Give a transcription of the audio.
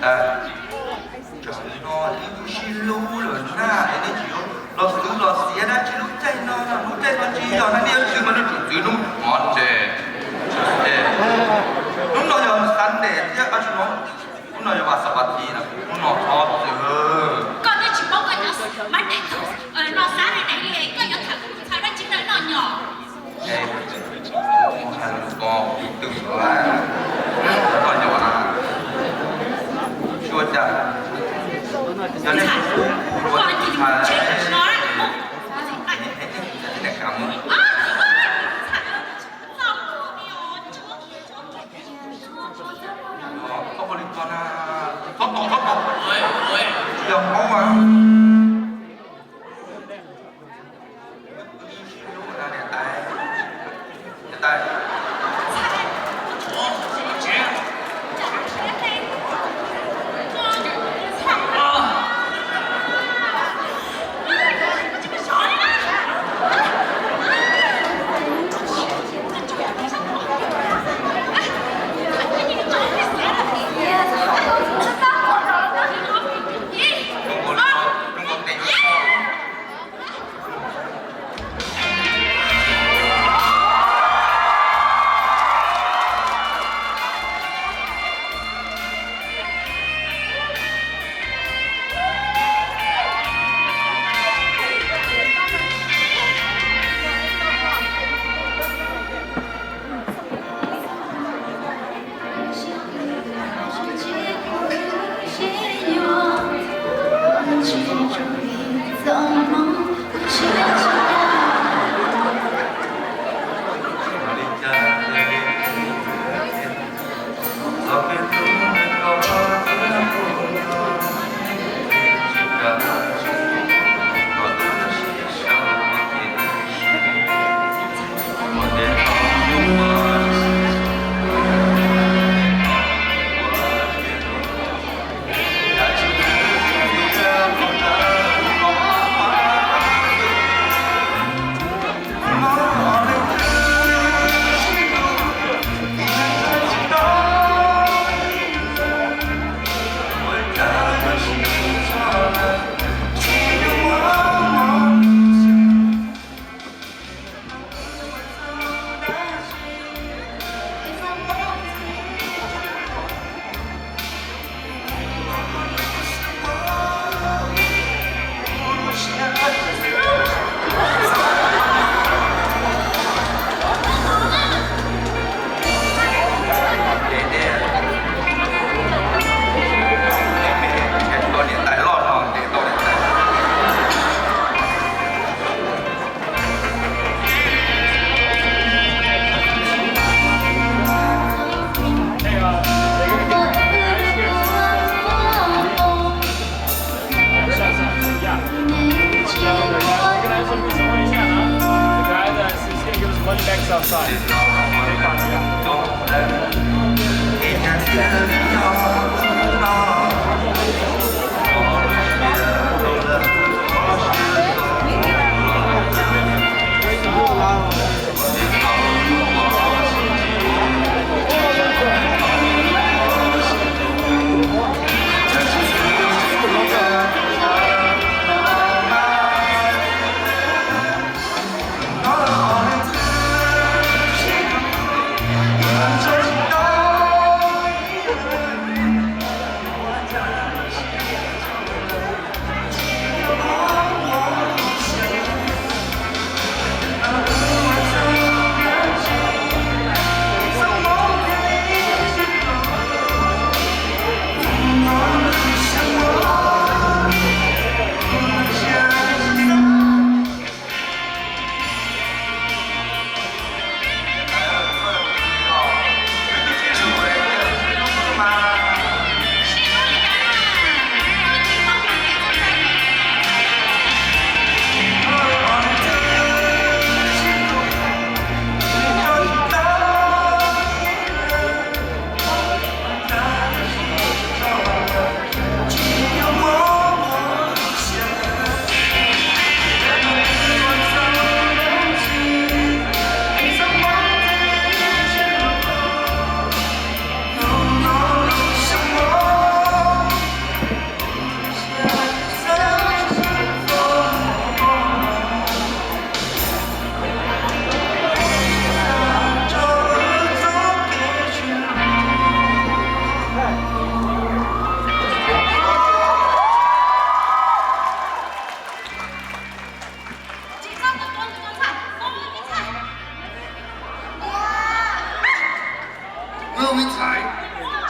Tam sim no ib tug sib hlub lawm na, es nej tsis yuav los xwb los xiav dab tsi lub caij no, lub caij no tsis yog nej yuav txwv mas nej tsuas txwv hnub hmo ntshe. Hnub no yog Sunday thiab, hnub no yog vas xaum vas thiv na, hnub no txhob txwv. Koj twb tsis paub koj cov mab daim tug no xav li daim li, koj yuav tham kuv txhawj dab tsi ntawm no nyom. Hais lus ko ib tug no, koj nyom a, suav cas, yog nej kuv kuv ua tsis hais, nej kam mus. Txhob ua li ko na, txhob tom, txhob tom, tsis yog hmoob a. me ntxhais.